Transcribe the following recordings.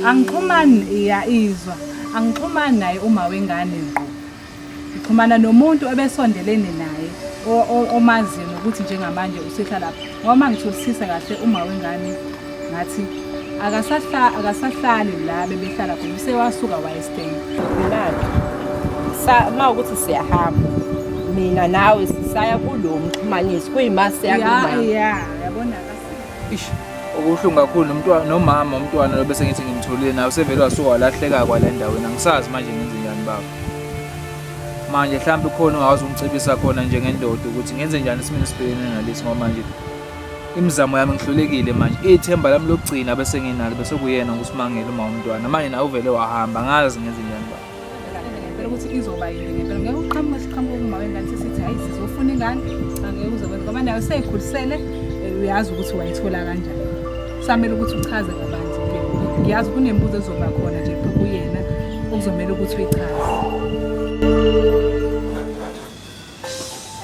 Angixhumani iya izwa. Angixhumani naye uma wengane ngqo. Ngixhumana nomuntu ebesondelene naye omaziyo nokuthi njengamanje usehlala lapha. Ngoba uma ngitholisisa kahle uma wengane ngathi akasahlali la bebehlala khona usewasuka wayesteni. Imali. Sa uma ukuthi siyahamba mina nawe sisaya kulo mxhumanisi kuyima siya kumama. Ya, yabona. Ish, okubuhlungu kakhulu nomntwana nomama umntwana lo bese ngithi ngimtholile nawe usevele wasuka walahleka kwale ndaweni angisazi manje ngenze njani baba. Manje mhlawumbe khona ungakwazi ungicebisa khona njengendoda ukuthi ngenze njani esimeni esibhekene nalesi ngoba manje imizamo yami ngihlulekile manje ithemba lami lokugcina bese nginalo bese kuyena nguSimangele uma umntwana manje nawe uvele wahamba angazi ngenze njani baba. Ngempela ukuthi izoba yini ngempela ngeke uqhamuke siqhamuke kuma wengane sesithi hayi sizofuna ingane angeke uze kwenze ngoba nayo seyikhulisele uyazi ukuthi wayithola kanjani kusamele ukuthi uchaze kabanzi ngiyazi kunemibuzo ezoba khona nje kuyena okuzomele ukuthi uyichaze.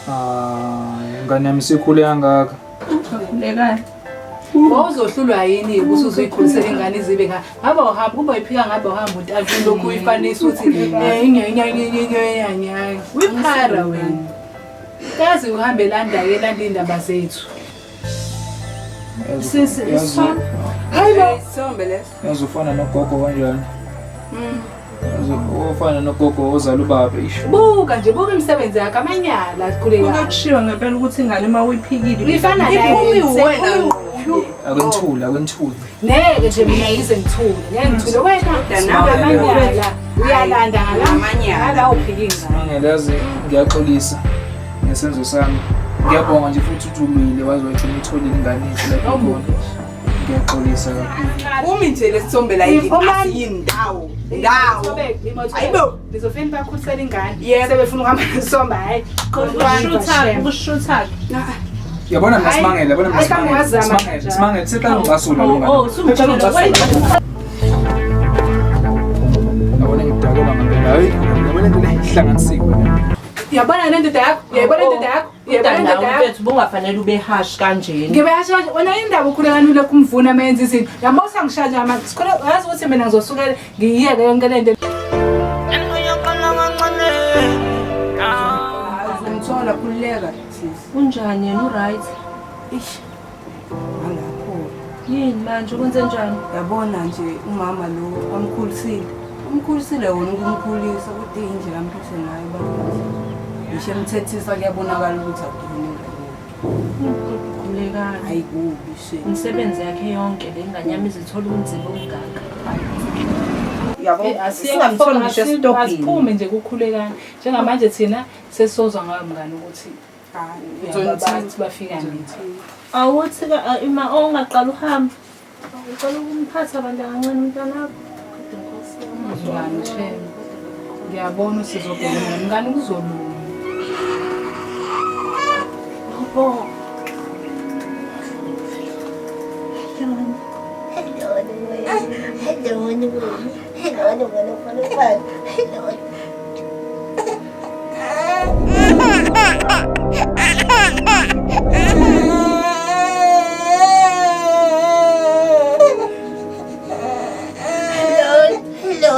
Ah, ingane yami isikhule kangaka. Khulekani. Wawuzohlulwa yini ukuthi uzuyikhulisela ingane izibe nga ngabe uhamba kuba uyiphika ngabe uhamba untathu lokhu uyifanisa ukuthi eh inyenyenyenyenyenyenye. Uyiphara wena. Kazi uhambe landa ke landa indaba zethu. Sisi isithombe. Hayibo. Isithombe leso. Yazi ufana nogogo kanjani? Yazi ufana nogogo ozala ubaba isho. Buka nje buka imisebenzi yakhe amanyala khuleka. Kunokushiwo ngempela ukuthi ingane uma uyiphikile Uyifana naye. Iphumi wena ngqo. Akwenzithule, akwenzithule. Ngeke nje mina ngize ngithule, ngeke ngithule wena. Nawe Amanyala uyalanda ngala Amanyala. ngala uphika ingane. Mangele yazi ngiyaxolisa ngesenzo sami. Ngiyabonga nje futhi uthi ulwile waze wagcina uyitholile ingane yethu lapho ikhona. Ngiyaxolisa kakhulu. Umi nje lesithombe la yini asiyindawo. Ndawo. Hayibo. Nizofika bakhulisela ingane. Yebo. Sebefuna ukuhamba nesomba hayi. Ukushutha, ukushutha. Yabona mina Simangele, yabona mina Hayi, Simangele. wazama Simangele, kanjani. Simangele seqala ngicasula lo Oh, ngane. Seqala ngicasula. Yabona ngidakela ngempela. Hayi, yabona into le ihlanganisiwe le. Uyabona le ndoda yakho? Uyayibona indoda yakho? Uyayibona indoda Mntana yakho? mfethu bungafanele ube harsh kanjena. Ngibe yasho kanje wena indaba ukhule kani ulokhu umvuna uma yenza izinto. Yabo usangishaya nje manje. Sikhule yazi ukuthi mina ngizosuka ngiyiyeke yonke le nto. Uzomthola khululeka sisi. Unjani yena uright? Ish. Ngalapho. Yini manje ukwenze njani? Yabona nje umama lo amkhulisile. Umkhulisile wona ukumkhulisa kodwa indlela amphethe ngayo bakithi. Ngisho emthethisa kuyabonakala ukuthi akuyona ingane. Khulekani. Hayi kubi she. Imisebenzi yakhe yonke le ngane yami izithola ubunzima obungaka. Yabo singamtholi ngisho esitobhini. Asiphume nje kukhulekani. Njengamanje thina sesozwa ngayo mngani ukuthi bathi bafika nini. Awuthi ka ima ongaqala uhamba. Ucela ukumphatha abantu kancane umntwana wakho. Kodwa Nkosi yami. Mngani shem. Ngiyabona usizobhekana mngani kuzolunga. Yabo.